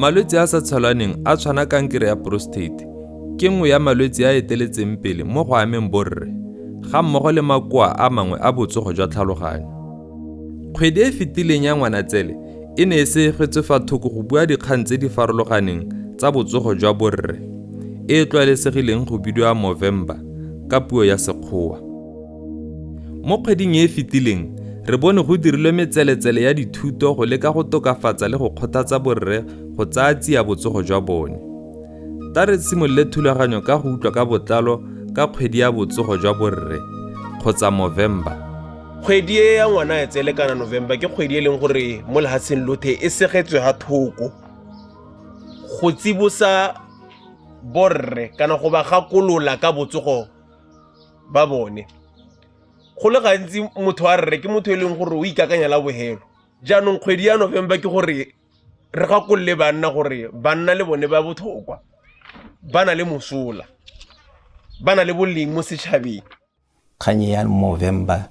Malwetse a sa tshelaneng a tshwana kankere ya prostate ke nngwe ya malwetse a eteletseng pele mo go ameng borre, ga mmogo le makoa a mangwe a botsogo jwa tlhaloganyo. Kgwedi e e fetileng ya Ngwanatsele e ne e segetswe fa thoko go bua dikgang tse di farologaneng tsa botsogo jwa borre, e e tlwaelesegileng go bidiwa Movember ka puo ya Sekgowa. Mo kgweding e e fetileng, re bone go dirilwe metseletsele ya dithuto go leka go tokafatsa le go kgothatsa borre go tsaya tsia botsogo jwa bone. Tla re simolole thulaganyo ka go utlwa ka botlalo ka kgwedi ya botsogo jwa borre kgotsa Movember. Kgwedi e ya Ngwanaetsele kana November ke kgwedi e leng gore mo lefatsheng lothe e segetswe ga thoko go tsibosa borre kana go ba gakolola ka botsogo ba bone. Go le gantsi motho wa rre ke motho e leng gore o ikakanya la bogelo, jaanong kgwedi ya November ke gore re gakolole banna gore banna le bone ba botlhokwa, ba na le mosola, ba na le boleng mo setšhabeng. Kgang ya Movember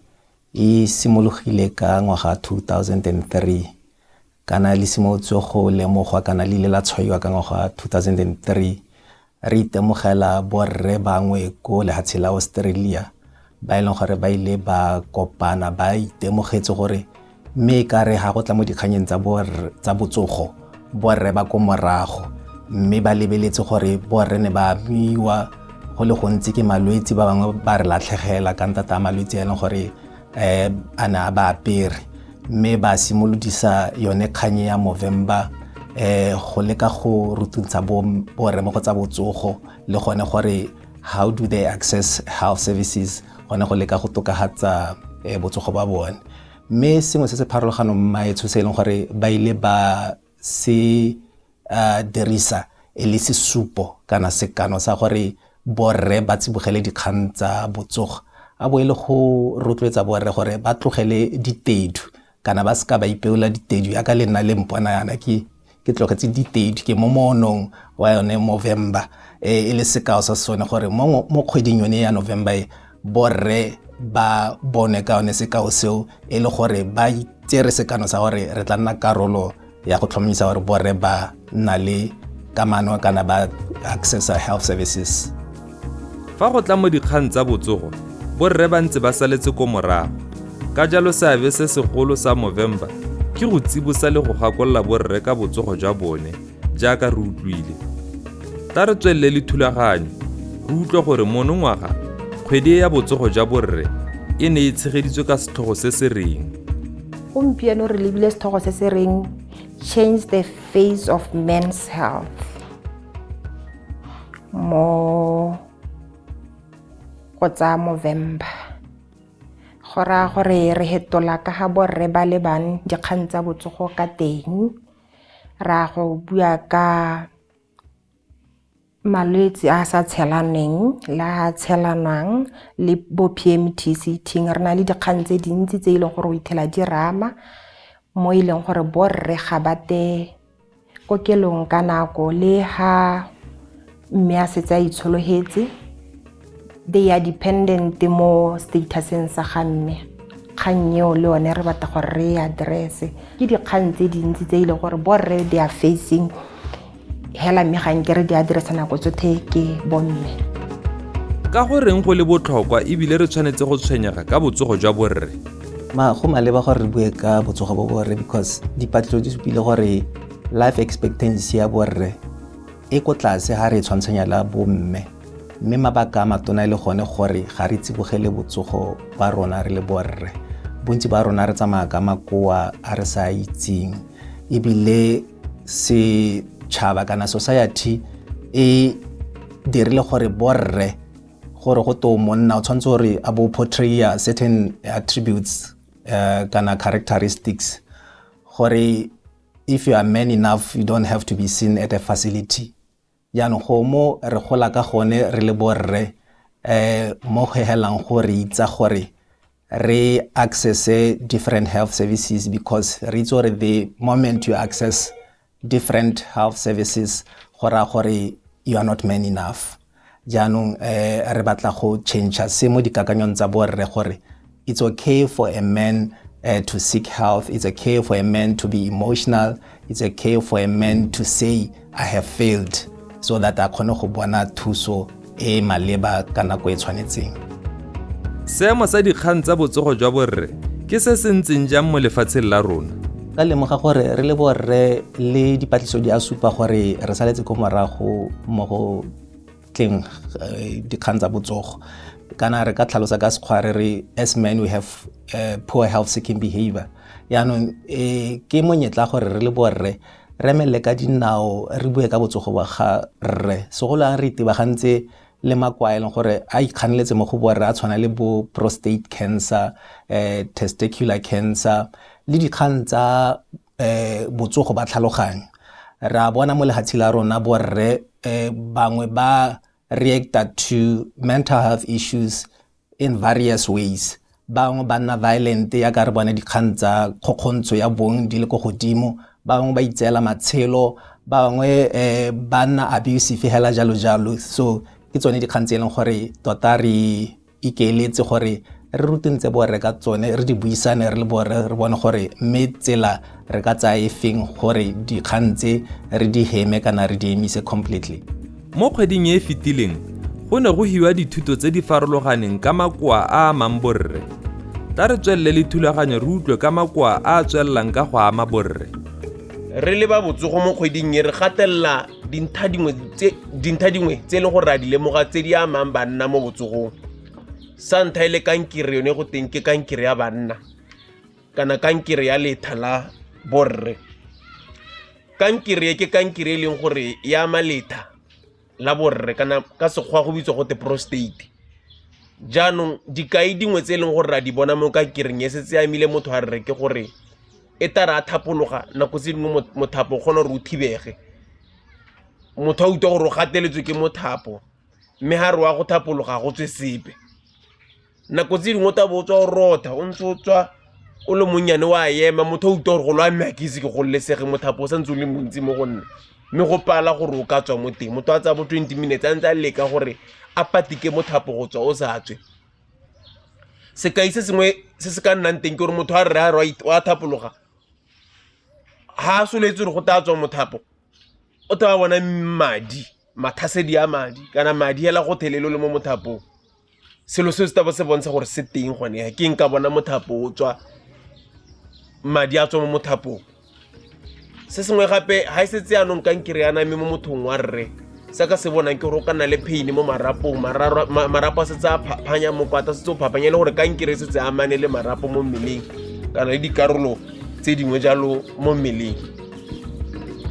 e simologile ka ngwaga 2003, kana le simolotse go lemogwa kana le ile la tshwaiwa ka ngwaga 2003. Re itemogela borre bangwe ko lehatshe la Australia ba e leng gore ba ile ba kopana, ba itemogetse gore mme e ka re ga go tla mo dikganyeng tsa botsogo, borre ba ko morago, mme ba lebeletse gore borre ne ba amiwa go le gontsi ke malwetse, ba bangwe ba re latlhegela ka ntata ya malwetse a e leng gore a ne a ba apere, mme ba simolodisa yone kgang ya Movember go leka go rutuntsha borre mo go tsa botsogo, le gone gore how do they access health services, gone go leka go tokafatsa botsogo ba bone. Mme sengwe se se pharologanong mmaetsho se e leng gore ba ile ba se dirisa e le sesupo kana sekano sa gore borre ba tsibogele dikgang tsa botsogo, a bo e le go rotloetsa borre gore ba tlogele ditedu kana ba seka ba ipeola ditedu, yaka le nna le mpona yana ke tlogetse ditedu, ke mo moonong wa yone Movember, e le sekao sa sone gore mo kgweding yone ya November e borre ba bone ka yone sekao seo, e le gore ba itsere sekano sa gore re tla nna karolo ya go tlhomamisa gore borre ba nna le kamano kana ba accessa health services. Fa go tla mo dikgang tsa botsogo, borre ba ntse ba saletse ko morago. Ka jalo seabe se segolo sa Movember ke go tsibosa le go gakolola borre ka botsogo jwa bone jaaka re utlwile. Tla re tswelele le thulaganyo, re utlwe gore monongwaga kgwedi e ya botsogo jwa borre e ne e tshegeditswe ka setlhogo se se reng. Gompieno re lebile setlhogo se se reng Change the Face of Men's Health mo go tsa Movember. Go raya gore re hetola ka ga borre ba lebang dikgang tsa botsogo ka teng, ra go bua ka malwetse a sa tshelaneng le a tshelanwang le bo PMTCT. Re na le dikgang tse dintsi tse e leng gore o ithela di rama mo e leng gore borre ga ba te kokelong ka nako, le ha mme a setse a itshologetse, they are dependent mo statuseng sa ga mme. Kgang eo le yone re batla gore re e address. Ke dikgang tse dintsi tse e leng gore borre they are facing hela, mme ga nke re di addressa nako tsotlhe ke bomme. Ka go reng go le botlhokwa ebile re tshwanetse go tshwenyega ka botsogo jwa borre? Ma go maleba gore re bue ka botsogo bo borre because dipatlisiso di supile gore life expectancy ya borre e ko tlase ga re e tshwantshanya la bomme, mme mabaka a matona e le gone gore ga re tsibogele botsogo ba rona re le borre. Bontsi ba rona re tsamaya ka makoa a re sa itseng, ebile setšhaba kana society e dirile gore borre gore go to monna o tshwanetse gore a bo portray certain attributes kana characteristics, gore if you are man enough you don't have to be seen at a facility. Jaanong go mo re gola ka gone re le borre, mo go helang go re itsa gore re access different health services, because re itse gore the moment you access different health services go raya gore you are not man enough. Jaanong re batla go change se mo dikakanyong tsa borre gore it's okay for a man To seek health. It's okay for a man to be emotional. It's okay for a man to say, "I have failed," so that a kgone go bona thuso e maleba ka nako e tshwanetseng. Seemo sa dikgang tsa botsogo jwa borre ke se se ntseng jang mo lefatsheng la rona? Ka lemoga gore re le borre le dipatlisiso di a supa gore re saletse ko morago mo go tleng dikgang tsa botsogo, kana re ka tlhalosa ka sekgwa re re as men we have poor health seeking behavior. Yaanong ke monyetla gore re le borre re emelele ka dinao, re bue ka botsogo ba ga rre, segolo a re itebagantse le makoa e leng gore a ikganeletse mo go borre, a tshwana le bo prostate cancer, testicular cancer le dikgang tsa botsogo ba tlhaloganyo. Re a bona mo lehatshe la rona borre bangwe ba reacta to mental health issues in various ways. Bangwe ba nna violent, yaka re bone dikgang tsa kgokgontsho ya bong di le ko godimo, ba bangwe ba itseela matshelo, ba bangwe ba nna abusive hela, jalo jalo. So ke tsone dikgang tse e leng gore tota re ikaeletse gore re rutentse borre ka tsone, re di buisane re le borre, re bone gore mme tsela re ka tsaya e feng gore dikgang tse re di heme kana re di emise completely. Mo kgweding e e fetileng go ne go hiwa dithuto tse di farologaneng ka makoa a amang borre. Tla re tswelele le thulaganyo re utlwe ka makoa a a tswelelang ka go ama borre. Re le ba botsogo mo kgweding e re gatelela dintlha dingwe tse e leng gore re a di lemoga tse di amang banna mo botsogong. Sa ntlha e le kankere, yone go teng ke kankere ya banna kana kankere ya letha la borre. Kankere e ke kankere e leng gore e ama letha la borre, kana ka sekgwa go bitswa gote prostate. Jaanong dikai dingwe tse e leng gore ra di bona mo kankereng e setse amile motho a rre ke gore e tara a thapologa, nako tse dingwe mothapo o kgona gore o thibege, motho a utlwa gore o gateletswe ke mothapo, mme ga re wa go thapologa go tswe sepe. Nako tse dingwe o tla bo o tswa o rotha, o ntse o tswa o le monnyane wa ema, motho a utlwa gore go lwa mme a ke ise ke gololesege, mothapo o santse o le montsi mo go nna, mme go pala gore o ka tswa mo teng. Motho a tsaya bo 20 minutes a ntse a leka gore a patike mothapo go tswa o sa tswe. Sekai se sengwe se se ka nnang teng ke gore motho a rre a re wa thapologa, ga a soletse gore go tla tswa mothapo, o tla bona madi, mathasedi a madi kana madi hela go thelelo le mo mothapong. Selo seo se tla bo se bontsha gore se teng gone, ke nka bona mothapo o tswa, madi a tswa mo mothapong. Se sengwe gape, ga e setse yanong kankere ya name mo mothong wa rre, se ka se bonang ke gore o ka nna le pain mo marapong, marapo a setse a phanya, mokwata setse o phapanya, e le gore kankere e setse amane le marapo mo mmeleng kana le dikarolo tse dingwe jalo mo mmeleng.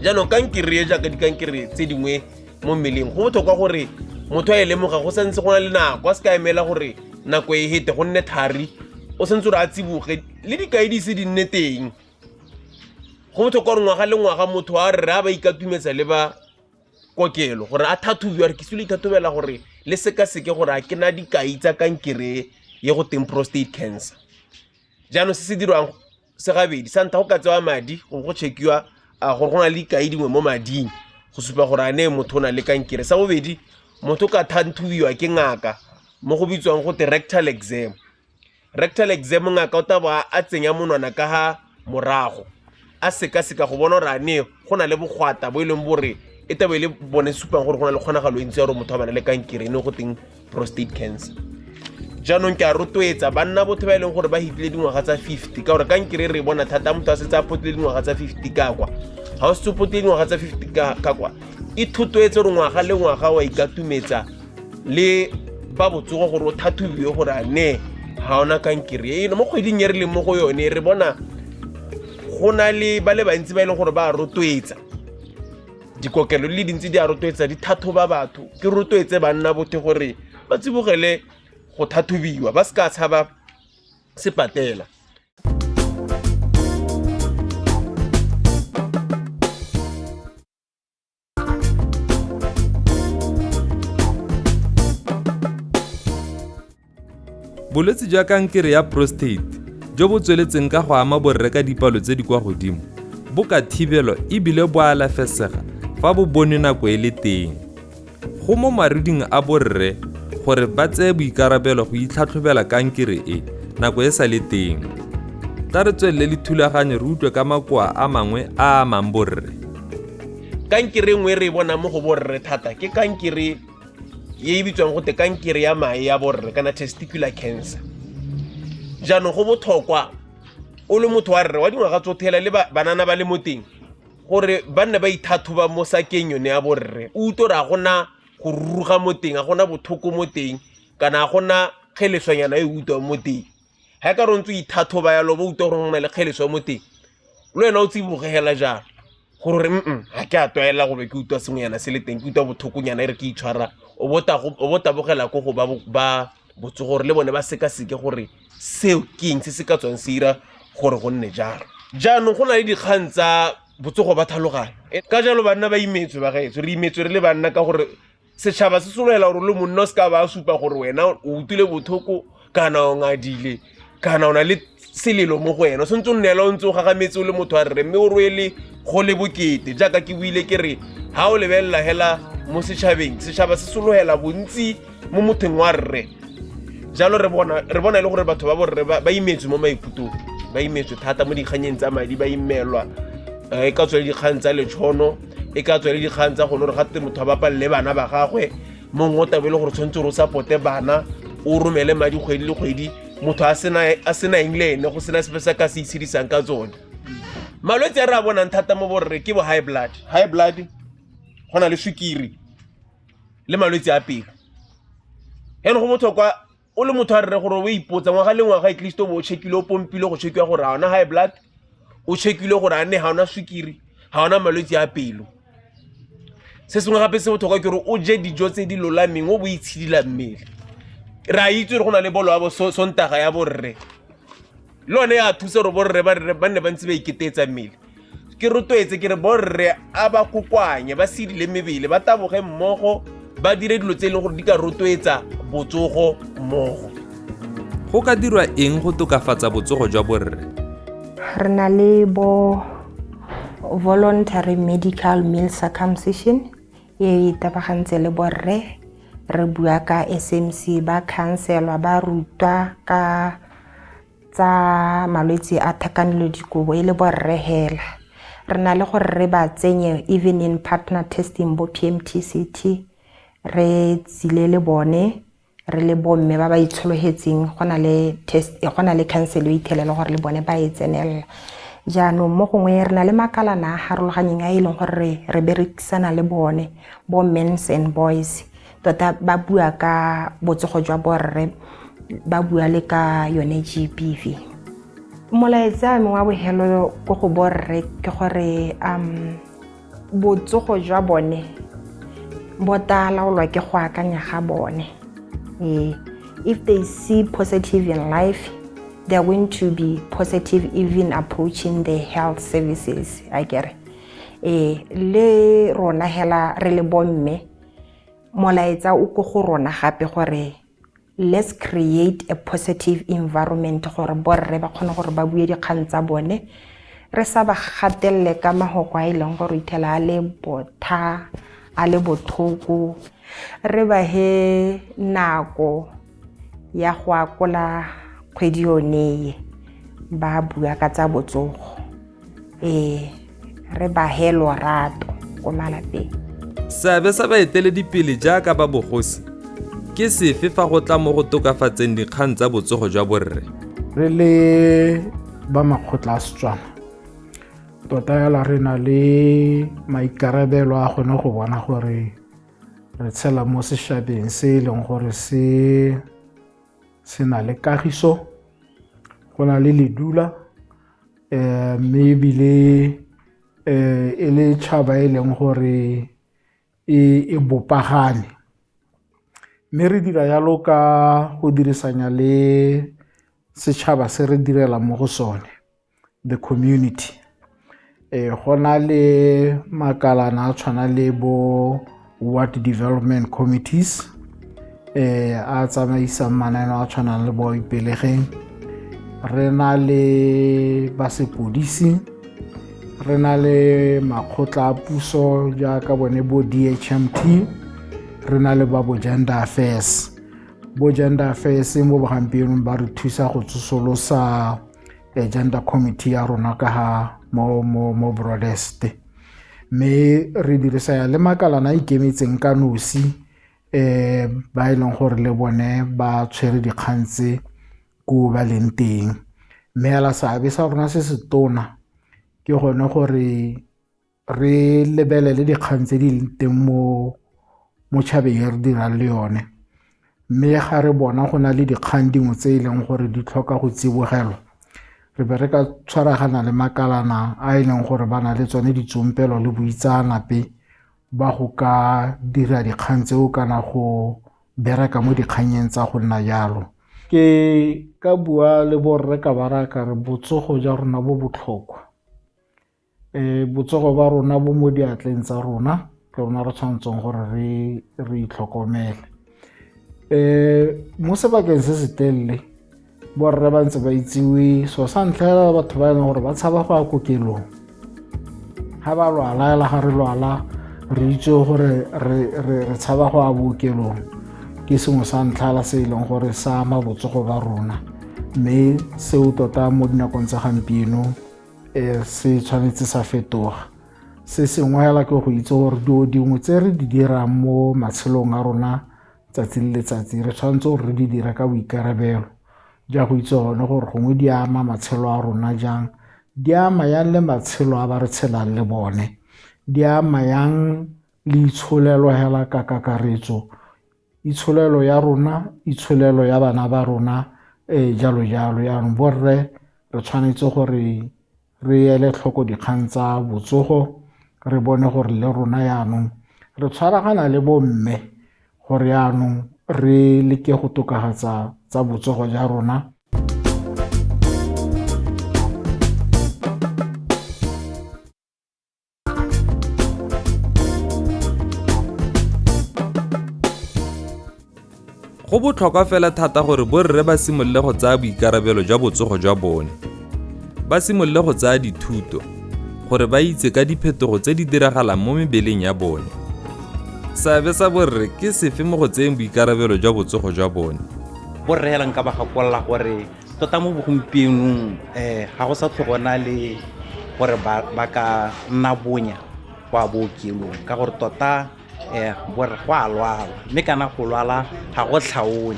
Jaanong kankere e jaaka dikankere tse dingwe mo mmeleng, go botlhokwa gore motho a e lemoga go santse go na le nako, a se ka emela gore nako e hete go nne thari, o santse gore a tsiboge le dikai di ise di nne teng. Go botlhokwa gore ngwaga le ngwaga motho a rre a ba ikatumetsa le ba kokelo gore a tlhatlhobiwa, re ke sule itlhatlhobela gore le sekaseke gore a ke na dikai tsa kankere ye go teng prostate cancer. Jaanong se se dirwang se gabedi, sa ntlha go ka tsewa madi go check-iwa a gore go na le dikai dingwe mo mading go supa gore a ne motho o na le kankere. Sa bobedi, motho ka thanthubiwa ke ngaka mo go bitswang go te rectal exam. Rectal exam, ngaka o tla bo a tsenya monwana ka ga morago a sekaseka go bona gore a ne go na le bogwata bo e leng bore e tabo e le bone supang gore go na le kgonagalo e ntsi ya gore motho a bana le kankere e ne go teng prostate cancer. Jaanong ke a rotloetsa banna botho ba e leng gore ba hitile dingwaga tsa 50, ka gore kankere re bona thata motho a setse a potile dingwaga tsa 50 ka kwa. Ga o setse o potile dingwaga tsa 50 ka kwa, e thotloetse gore ngwaga le ngwaga wa ikatumetsa le ba botsogo gore o tlhatlhobiwe gore a ne ga ona kankere eno. Mo kgweding e re leng mo go yone re bona go na le ba le bantsi ba e leng gore ba rotloetsa, dikokelo di le dintsi di a rotloetsa, di tlhatlhoba batho. Ke rotloetse banna bothe gore ba tsibogele go tlhatlhobiwa, ba se ka tshaba sepatela. Bolwetse jwa kankere ya prostate jo bo tsweletseng ka go ama borre ka dipalo tse di kwa godimo bo ka thibelwa ebile bo alafesega fa bo bonwe nako e le teng. Go mo maruding a borre gore ba tseye boikarabelo go itlhatlhobela kankere e nako e sa le teng. Tla re tswelele le thulaganyo re utlwe ka makoa a mangwe a a amang borre. Kankere nngwe e re e bonang mo go borre thata ke kankere e e bitswang gote kankere ya mae ya borre kana testicular cancer. Jaanong go botlhokwa o le motho wa rre wa dingwaga tsothela le banana ba le mo teng gore ba nne ba ithathoba mo sakeng yone ya borre, o utlwe gore a gona go ruruga mo teng, a gona bothoko mo teng, kana a gona kgeleswanyana e utlwang mo teng. Ga e ka re o ntse o ithathoba yalo bo utlwa gore go na le kgeleswa mo teng, le wena o tsiboge hela jalo gore ga ke a tlwaela gore ke utlwa sengwenyana se le teng, ke utlwa bothokonyana e re ke itshwara, o bo tabogela ko go ba botsogo gore le bone ba sekaseke gore seo ke eng se se ka tswang se ira gore go nne jalo. Jaanong go na le dikgang tsa botsogo ba tlhaloganyo, ka jalo banna ba imetswe, ba gaetsho re imetswe re le banna ka gore setšhaba se sologela gore le monna o se ka ba a supa gore wena o utlwile botlhoko kana o ngadile kana o na le selelo mo go wena, o santse o nneela o ntse o gagametse o le motho wa rre, mme o rwele go le bokete. Jaaka ke buile ke re ga o lebelela hela mo setšhabeng, setšhaba se sologela bontsi mo mothong wa rre. Jalo re bona e le gore batho ba borre ba imetswe mo maikutong, ba imetswe thata mo dikganyeng tsa madi, ba imelwa, e ka tswa le dikgang tsa letshono, e ka tswa le dikgang tsa gone gore gate motho a bapalele bana ba gagwe, mongwe o tabe e le gore tshwanetse gore o supporte bana, o romele madi kgwedi le kgwedi, motho a sena eng le ene, go sena sepe se ka se itshedisang ka tsone. Malwetse a re a bonang thata mo borre ke bo high blood, high blood, go na le sukiri le malwetse a pelo. Jaanong go botlhokwa o le motho a rre gore o ipotsa ngwaga le ngwaga, at least o bo o checkile, o pompile go checkiwa gore ga ona high blood, o checkile gore a nne ga ona sukiri, ga ona malwetse a pelo. Se sengwe gape se botlhokwa ke gore o je dijo tse di lolameng, o bo itshidila mmele. Re a itse gore go na le bolo ya bo Sontaga ya borre, le yone ya thusa gore borre ba nne ba ntse ba iketetsa mmele. Ke rotloetse ke re borre a ba kokoanye, ba sedile mebele, ba taboge mmogo, ba dire dilo tse e leng gore di ka rotloetsa botsogo mmogo. Go ka dirwa eng go tokafatsa botsogo jwa borre? Re na le bo voluntary medical male circumcision e tabagantse le borre, re bua ka SMC, ba counselwa, ba rutwa ka tsa malwetse a tlhakanelo dikobo e le borre hela. Re na le gore re ba tsenye even in partner testing bo PMTCT, re tsile le bone re le bomme ba ba itshologetseng, go na le test, go na le counsel e ithele gore le bone ba e tsenelela. Jaanong mo gongwe re na le makalana a harologanyeng a e leng gore re berekisana le bone bo men's and boys, tota ba bua ka botsogo jwa borre, ba bua le ka yone GBV. Molaetsa wa bogelo ko go borre ke gore botsogo jwa bone bo tla laolwa ke go akanya ga bone. If they see positive in life, they are going to be positive even approaching the health services. I get it. Le rona hela re le bomme, molaetsa o ko go rona gape gore let's create a positive environment gore borre ba kgone gore ba bue dikgang tsa bone, re sa ba gatelele ka mahoko a e leng gore ithela a le botha, a le bothoko, re ba he nako ya go akola kgwedi yone ba bua ka tsa botsogo, re ba he lorato ko malapeng. Seabe sa baeteledipele jaaka ba bogosi ke sefe fa go tla mo go tokafatseng dikgang tsa botsogo jwa borre? Re le ba makgotla a Setswana tota yala re na le maikarabelo a gone go bona gore re tshela mo setšhabeng se e leng gore se na le kagiso, go na le ledula, mme ebile e le tšhaba e leng gore e bopagane. Mme re dira yalo ka go dirisanya le setšhaba se re direlang mo go sone, the community. Go na le makalana a tshwana le bo ward development committees, a tsamaisang mananeo a tshwanang le bo Ipelegeng. Re na le ba sepodisi, re na le makgotla a puso jaaka bone bo DHMT, re na le ba bo Gender Affairs. Bo Gender Affairs mo bogampienong ba re thusa go tsosolosa Gender committee ya rona ka ga mo Broadest. Mme re dirisa le makalana a ikemetseng ka nosi, ba e leng gore le bone ba tshwere dikgang tse ko ba leng teng. Mme hela seabe sa rona se se tona ke gone gore re lebelele dikgang tse di leng teng mo tšhabeng e re dirang le yone. Mme ga re bona go na le dikgang dingwe tse e leng gore di tlhoka go tsibogelwa, re be re ka tshwaragana le makalana a e leng gore ba na le tsone ditsompelo le boitseanape ba go ka dira dikgang tseo kana go bereka mo dikganyeng tsa go nna jalo. Ke ka bua le borre ka ba raya ka re botsogo jwa rona bo botlhokwa. Botsogo ba rona bo mo diatleng tsa rona, ke rona re tshwanetseng gore re itlhokomele. Mo sebakeng se se telele borre ba ntse ba itsiwe so sa ntlha batho ba e leng gore ba tshaba go ya kokelong. Ga ba lwala hela ga re lwala re itse gore re tshaba go ya bookelong, ke sengwe sa ntlha se e leng gore sa ama botsogo ba rona. Mme seo tota mo dinakong tsa gampieno se tshwanetse sa fetoga. Se sengwe hela ke go itse gore dilo dingwe tse re di dirang mo matshelong a rona tsatsi le letsatsi re tshwanetse gore re di dire ka boikarabelo, ja go itse gone gore gongwe di ama matshelo a rona jang, di ama yang le matshelo a ba re tshelang le bone, di ama yang le itsholelo hela ka kakaretso, itsholelo ya rona, itsholelo ya bana ba rona, jalo jalo. Jaanong borre re tshwanetse gore re ele tlhoko dikgang tsa botsogo, re bone gore le rona jaanong re tshwaragana le bomme gore jaanong re leke go tokafatsa tsa botsogo ja rona. Go botlhokwa fela thata gore borre ba simolole go tsaya boikarabelo jwa botsogo jwa bone. Ba simolole go tsaya dithuto gore ba itse ka diphetogo tse di diragalang mo mebeleng ya bone. Seabe sa borre ke sefe mo go tseyeng boikarabelo jwa botsogo jwa bone? Borre hela nka ba gakolola gore tota mo bogompienong ga go sa tlhogona le gore ba ka nna bonya kwa bookelong, ka gore tota borre go a lwala, mme kana go lwala ga go tlhaole,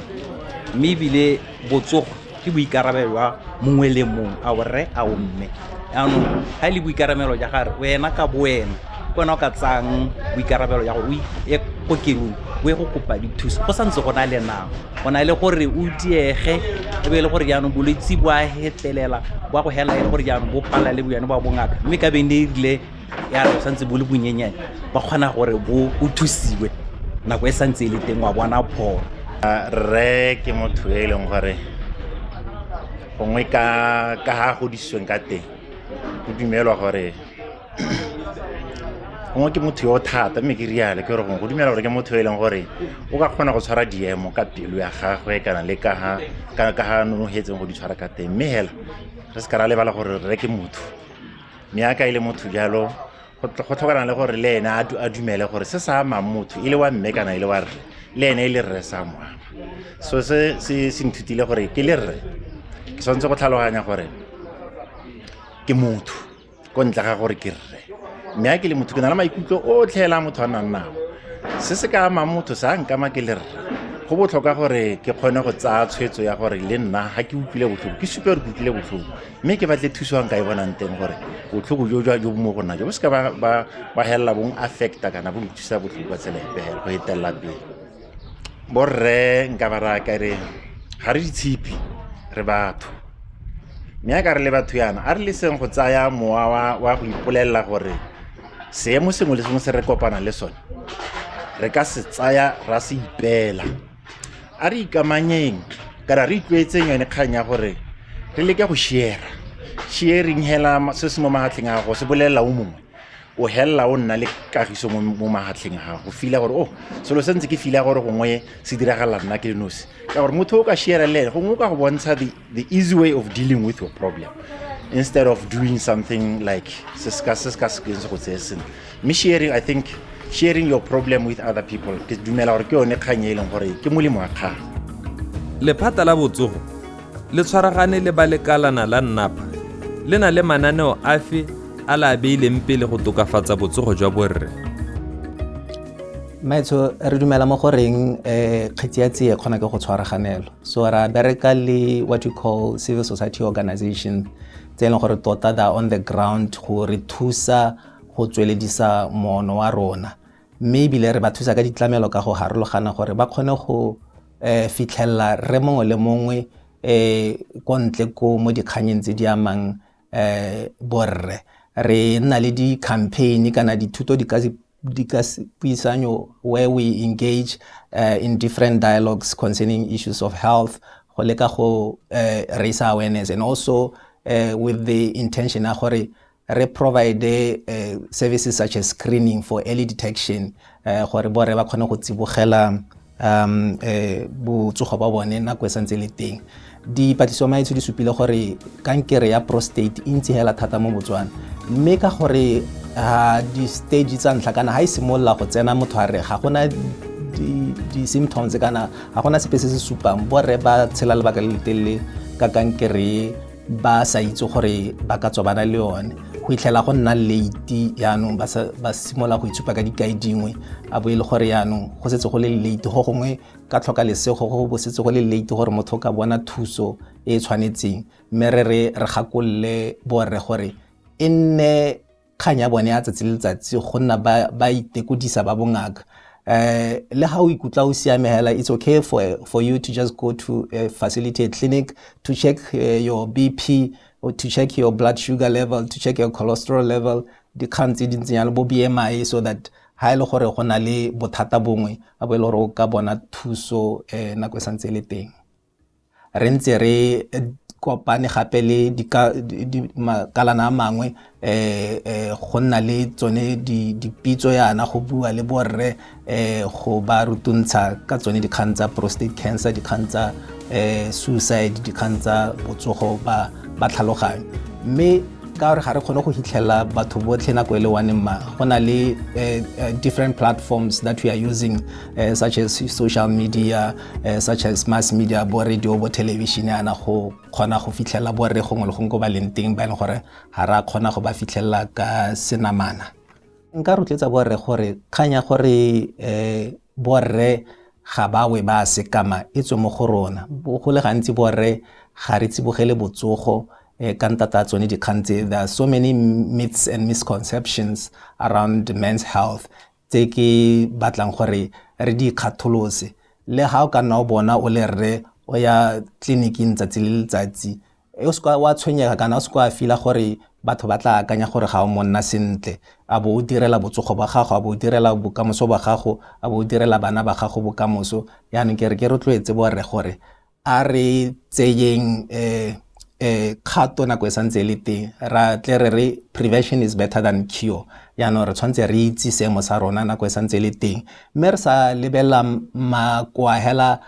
mme ebile botsogo ke boikarabelo jwa mongwe le mongwe, a borre a o mme. Jaanong ga e le boikarabelo jwa gare wena ka bo wena, ke wena o ka tsayang boikarabelo jwa gore o ye kokelong o ye go kopa dithuso, go santse go na le nako, go na le gore o diege e be e le gore jaanong bolwetse bo a fetelela, bo a go hela e le gore jaanong bo palela le bojane ba bongaka, mme ka beng ne e rile ya re santse bo le bonyenyane ba kgona gore bo o thusiwe nako e santse e le teng wa bona pholo. Rre ke motho e leng gore gongwe ka ga godisitsweng ka teng go dumelwa gore gongwe ke motho yo o thata, mme ke rialo ke gore gongwe go dumela gore ke motho e leng gore o ka kgona go tshwara diemo ka pelo ya gagwe kana le ka ga nonogetseng go di tshwara ka teng. Mme hela re se ka ra lebala gore rre ke motho, mme a ka e le motho jalo go tlhokana le gore le ene a dumele gore se sa amang motho e le wa mme kana e le wa rre, le ene e le rre sa mo ama. So se se nthutile gore ke le rre ke tshwanetse go tlhaloganya gore ke motho ko ntle ga gore ke rre, mme a ke le motho ke na le maikutlo otlhe a motho a nang nao. Se se ka amang motho sa nkama ke le rre, go botlhokwa gore ke kgone go tsaya tshwetso ya gore le nna ga ke utlwile botlhoko ke supe gore ke utlwile botlhoko, mme ke batle thuso nka e bonang teng gore botlhoko jo jwa jo bo mo go nna jo bo seka ba helela bong affecta kana bo nthusa botlhoko ka tsela epe hela go etelela pele. Borre nka ba raya ka re ga re ditshipi, re batho, mme a ka re le batho yana a re leseng go tsaya mowa wa go ipolelela gore seemo sengwe le sengwe se re kopanang le sone re ka se tsaya ra se ipeela. A re ikamanyeng kana re itlwaetseng yone kgang ya gore re leke go share-a. Sharing hela se se mo mafatlheng a gago se bolelela o mongwe, o helela o nna le kagiso mo mafatlheng a gago, o feel-a gore oh selo se ntse ke feel-a gore gongwe se diragalela nna ke le nosi, ka gore motho o ka share-a le ene gongwe o ka go bontsha the easy way of dealing with your problem instead of doing something like se se ka se se go tseye sentle. Mme sharing, I think sharing your problem with other people, ke dumela gore ke yone kgang e leng gore ke molemo wa kgang. Lephata la botsogo le tshwaragane le ba lekalana la NNAPA Le na le mananeo afe a le a beileng pele go tokafatsa botsogo jwa borre? Maetsho, re dumela mo goreng kgetsi ya tsie kgona ke go tshwaraganelo. So ra bereka le what we call civil society organization tse e leng gore tota they are on the ground go re thusa go tsweledisa moono wa rona, mme ebile re ba thusa ka ditlamelo ka go harologana gore ba kgone go fitlhelela re mongwe le mongwe ko ntle ko mo dikganyeng tse di amang borre. Re nna le di-campaign kana dithuto di ka puisanyo where we engage in different dialogues concerning issues of health, go leka go raise awareness, and also with the intention ya gore re provide services such as screening for early detection, gore borre ba kgone go tsibogela botsogo ba bone nako e santse le teng. Dipatlisiso maetsho di supile gore kankere ya prostate e ntsi hela thata mo Botswana, mme ka gore di-stage tsa ntlha kana ha e simolola go tsena motho a re ga gona di-symptoms kana ga gona sepe se se supang, borre ba tshela lebaka le le telele ka kankere ba sa itse gore ba ka tswa ba na le yone, go itlhela go nna late. Yaanong ba simolola go itshupa ka dikai dingwe, a bo e le gore yaanong go setse go le late, go gongwe ka tlhoka lesego go bo setse go le late gore motho o ka bona thuso e e tshwanetseng. Mme re re gakolole borre gore e nne kgang ya bone ya tsatsi le letsatsi go nna ba itekodisa ba bongaka. Le ha o ikutlwa o siame hela, it's okay for you to just go to a facility, a clinic, to check your BP or to check your blood sugar level, to check your cholesterol level, dikgang tse di ntseng jalo, bo BMI, so that ha e le gore go na le bothata bongwe a bo e le gore o ka bona thuso nako e santse e le teng. Re ntse re kopane gape le makalana a mangwe go nna le tsone dipitso yana go bua le borre go ba rutuntsha ka tsone dikgang tsa prostate cancer, dikgang tsa suicide, dikgang tsa botsogo ba tlhaloganyo. Mme ka gore ga re kgone go fitlhela batho botlhe nako e le one, mma go na le different platforms that we are using, such as social media, such as mass media, bo radio, bo television yana, go kgona go fitlhela borre gongwe le gongwe ko ba leng teng, ba e leng gore ga ra kgona go ba fitlhelela ka senamana. Nka rotloetsa borre gore kgang ya gore borre ga ba we ba sekama e tswe mo go rona. Go le gantsi borre ga re tsibogele botsogo ka ntata tsone dikgang tse. There are so many myths and misconceptions around men's health tse ke batlang gore re di ikgatholose. Le ha o ka nna o bona o le rre o ya tleliniking tsatsi le letsatsi, o seka wa tshwenyega kana o seka wa feel-a gore batho ba tla akanya gore ga o monna sentle, a bo o direla botsogo ba gago, a bo o direla bokamoso ba gago, a bo o direla bana ba gago bokamoso. Yaanong ke re ke rotloetse borre gore a re tseyeng kgato nako e santse e le teng. Ra tle re re prevention is better than cure. Yaanong re tshwanetse re itse seemo sa rona nako e santse e le teng, mme re sa lebelela makoa hela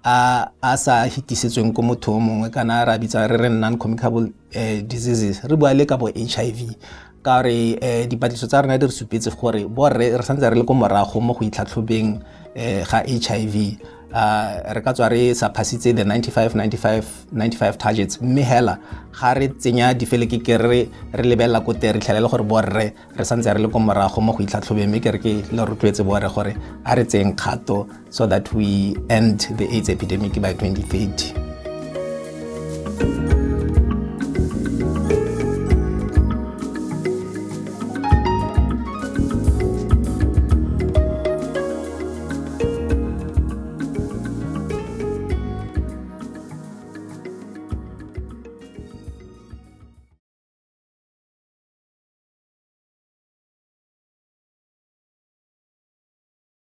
a sa hitisetsweng ko motho o mongwe, kana ra bitsa re re non-communicable diseases. Re bua le ka bo HIV, ka gore dipatlisiso tsa rona di re supetse gore borre re santse re le ko morago mo go itlhatlhobeng ga HIV. Re ka tswa re sa phasitse the 95 95 95 targets, mme hela ga re tsenya difelekeke re lebelela ko teng, re tlhelele gore borre re santse re le ko morago mo go itlhatlhobeng. Mme ke re ke le rotloetse borre gore a re tseyeng kgato so that we end the AIDS epidemic by 2030.